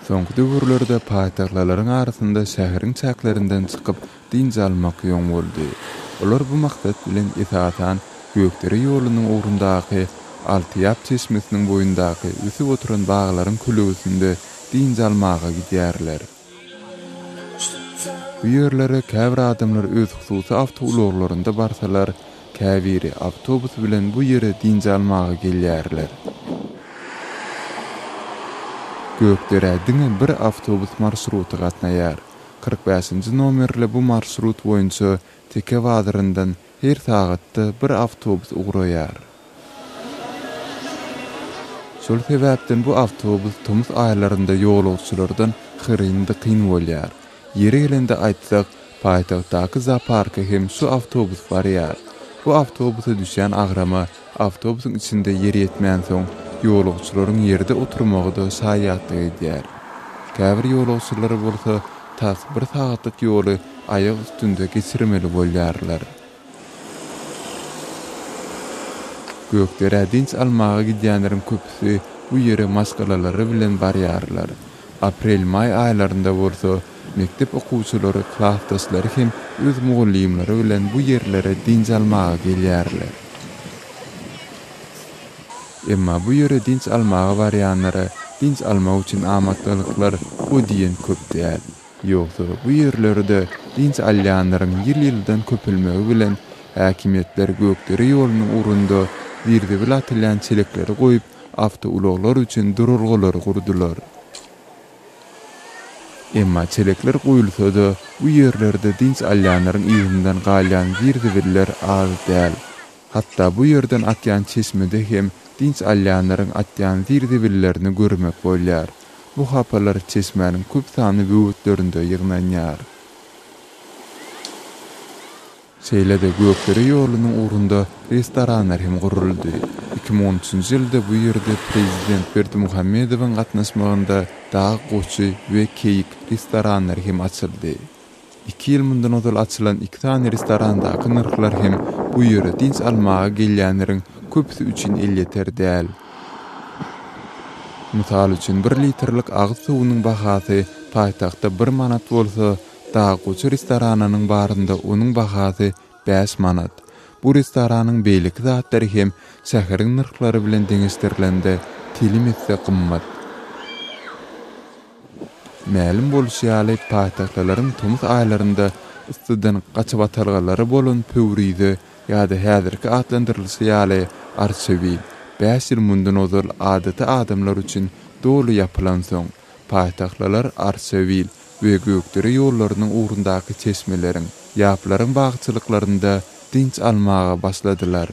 Soňky döwürlerde paýtagtlylaryň arasynda şäheriň çäklerinden çykyp dynç almak ýoň boldy. Olar bu maksat bilen esasan Gökdere ýolunyň ugrundaky Altyýap çeşmesiniň boýundaky ösüp oturan baglaryň kölegesinde dynç almaga gidýärler. Bu ýerlere käbir adamlar öz hususy awtoulaglarynda barsalar, käbiri awtobus bilen bu ýere dynç almaga gelýärler. Gökderä diňe bir awtobus marşruty gatnaýar. 45-nji nomerli bu marşrut boýunça Teke bazaryndan her sagatda bir awtobus ugraýar. Şol sebäpden bu awtobus tomus aýlarynda ýolagçylardan hyryn-dykyn bolýar. Ýeri gelende aýtsak, paýtagtdaky zooparka hem şu awtobus barýar. Bu awtobusa düşýän agrama awtobusyň içinde ýer ýetmänsoň, ýolagçylaryň ýerde oturmagy-da şaýatlyk edýär. Käbir ýolagçylar bolsa tas bir sagatlyk ýoly aýak üstünde geçirmeli bolýarlar. Gökderä dynç almaga gidýänleriň köpüsi bu ýere maşgalalary bilen barýarlar. Aprel-maý aýlarynda bolsa mekdep okuwçylary klasdaşlary hem öz mugallymlary bilen bu ýerlere dynç almaga gelýärler. Emma bu ýere dynç almaga barýanlara dynç almak üçin amatlylyklar o diýen köp däl. Ýogsa bu ýerlerde dynç alýanlaryň ýyl-ýyldan köpelmegi bilen häkimiýetler Gökdere ýolunyň ugrunda zir-zibil atylýan çelekleri goýup, awtoulaglar üçin duralgalary gurdular. Emma çelekler goýulsa-da, bu ýerlerde dynç alýanlaryň yzyndan galýan zir-zibiller az däl. Hatda bu ýerden akýan çeşmede hem dynç alýanlaryň atýan zir-zibillerini görmek bolýar. Bu hapalar çeşmäniň köp sanly böwetlerinde ýygnanýar. Şeýle-de Gökdere ýolunyň ugrunda restoranlar hem guruldy. 2013-nji ýylda bu ýerde prezident Berdimuhamedowyň gatnaşmagynda Dag goçy we Keýik restoranlary hem açyldy. Iki ýyl mundan ozal açylan iki sany restorandaky nyrhlar hem bu ýere dynç almaga gelýänleriň köpüsi üçin elýeter däl. Mysal üçin, bir litrlik agyz suwunyň bahasy paýtagtda bir manat bolsa, Dag goçy restoranynyň barynda onuň bahasy bäş manat. Bu restoranyň beýleki zatlary hem şäheriň nyrhlary bilen deňeşdirilende telim esse gymmat. Mälim bolşy ýaly, paýtagtlylaryň tomus aýlarynda yssydan gaçybatalgalary bolan Pöwrize ýa-da häzirki atlandyrylyşy ýaly Arçabil bäş ýyl mundan ozal adaty adamlar üçin doly ýapylansoň, paýtagtlylar Arçabil we Gökdere ýollarynyň ugrundaky çeşmeleriň, ýaplaryň bagçylyklarynda dynç almaga başladylar.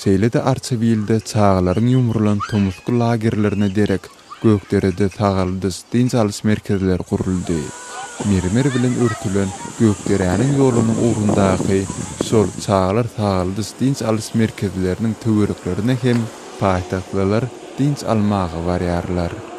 Şeýle-de Arçabilde çagalaryň ýumrulan tomusky lagerlerine derek Gökderede sagaldyş, dynç alyş merkezleri guruldy. Mermer bilen örtülen Gökderäniň ýolunyň ugrundaky şol çagalar sagaldyş, dynç alyş merkezleriniň töwereklerine hem paýtagtlylar dynç almaga barýarlar.